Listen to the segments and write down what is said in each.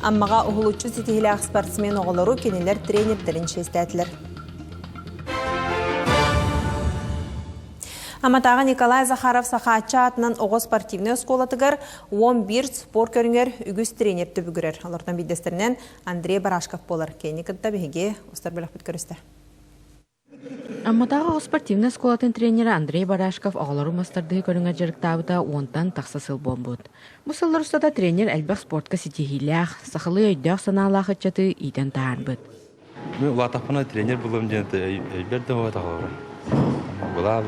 Аммаҕа уһулуччу ситиһилээх спортсмен оҕолору кинилэр тренердэрин чиэстээтилэр. Аматааҕы Николай Захаров Сахааччы аатынан оҕо спортивнай оскуолатыгар 11 спорт көрүҥэр үгүс тренер түбүгүрэр. Олортон биирдэстэринэн Андрей Барашков буолар. Кини кытта биһиги устар бөлөхпүт көрүстэ. Амматааҕы оҕо спортивнай оскуолатын тренерэ Андрей Барашков оҕолору мас тардыһыы көрүҥэр дьарыктаабыта уонтан тахса сыл буолбут. Бу сыллар устата тренер элбэх спортка ситиһиилээх, сахалыы өйдөөх-санаалаах ыччаты иитэн таһаарбыт. Мин улаатахпына тренер буолуом диэн өйбөр да буолбатах олорор. Былаан.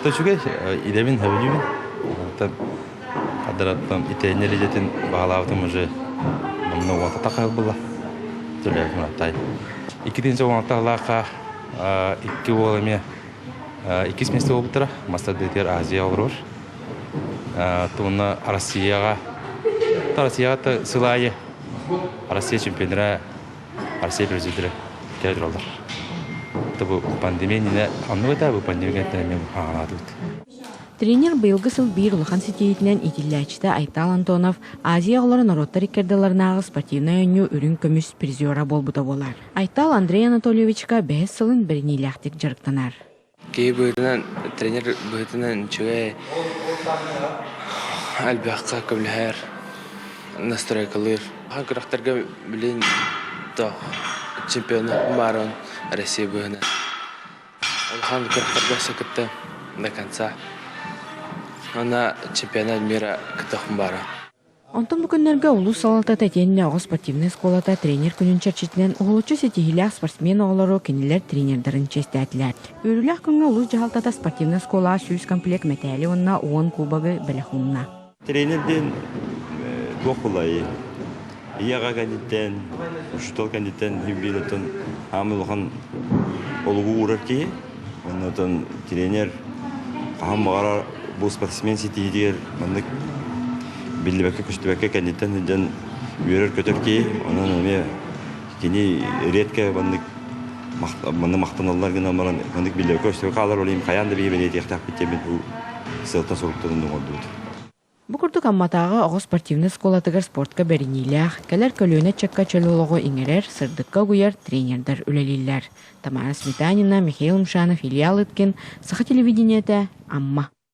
Үчүгэй идэбин сөбүлүүбүн. Оттон Адараттан тренер идэтин баҕалаабытым уже номнуо уонта тахса буолла. Төлөөтүм аттай. Иккитинчи уонталаахха икки уол эмиэ иккис миэстэ буолбуттара. Мастер Азия олорор. Туонна Россияҕа Россияҕа сыл аайы Россия чемпионера, Россия президенттэрэ кэлэ тураллар. Бу пандемия иннинэ оннук этэ, бу пандемия кэнниттэн эмиэ хаалаатыбыт. Тренер быйылгы сыл биир улахан ситиһиитинэн иитиллээччитэ Айтал Антонов Азия оҕолоро норуоттар иккэрдилэринээҕи спортивнай оонньуу үрүҥ көмүс призера буолбута буолар. Айтал Андрей Анатольевичка бэһис сылын бэриниилээхтик дьарыктанар. Киһи быһыытынан, тренер быһыытынан үчүгэй, элбэххэ көмөлөһөр, настройкалыыр. Күрэхтэргэ билин чемпион баарын Россия быһыынан. Улахан күрэхтэргэ өссө кытта до конца. Уонна чемпионат мира кыттыахпын баара. Онтон бу күннэргэ улуус салалтата итиэннэ оҕо спортивнай оскуолата тренер күнүн чэрчитинэн уһулуччу ситиһиилээх спортсмен оҕолору кинилэр тренердарын чиэстээтилэр. Үөрүүлээх күҥҥэ улуус дьаһалтата спортивнай оскуолаҕа 100 комплект мэтээли уонна 10 кубогы бэлэх уунна. Тренер диэн туох буолай? Ийэҕэ кэнниттэн, учуутал кэнниттэн биир оттон хаамыы улахан олугу уурар киһи. Онно оттон тренер хаһан баҕарар бу спортсмен ситиһиитигэр маннык биллибэккэ-көстүбэккэ кэнниттэн сылдьан үөрэр-көтөр киһи. Онон эмиэ кини редко маннык манна махтаналлар гынан баран маннык биллибэккэ-көстүбэккэ хаалар ол иһин хайаан да биһиги бэлиэтиэхтээхпит диэммит бу сыалтан соруктан оҥордубут. Бу курдук Амматааҕы оҕо спортивнай оскуолатыгар спортка бэриниилээх, кэлэр көлүөнэ ыччакка чөл олоҕу иҥэрэр, сырдыкка угуйар тренердэр үлэлииллэр. Тамара Сметанина, Михаил Мшанов, Илья Лыткин, Саха телевидениетэ, Амма.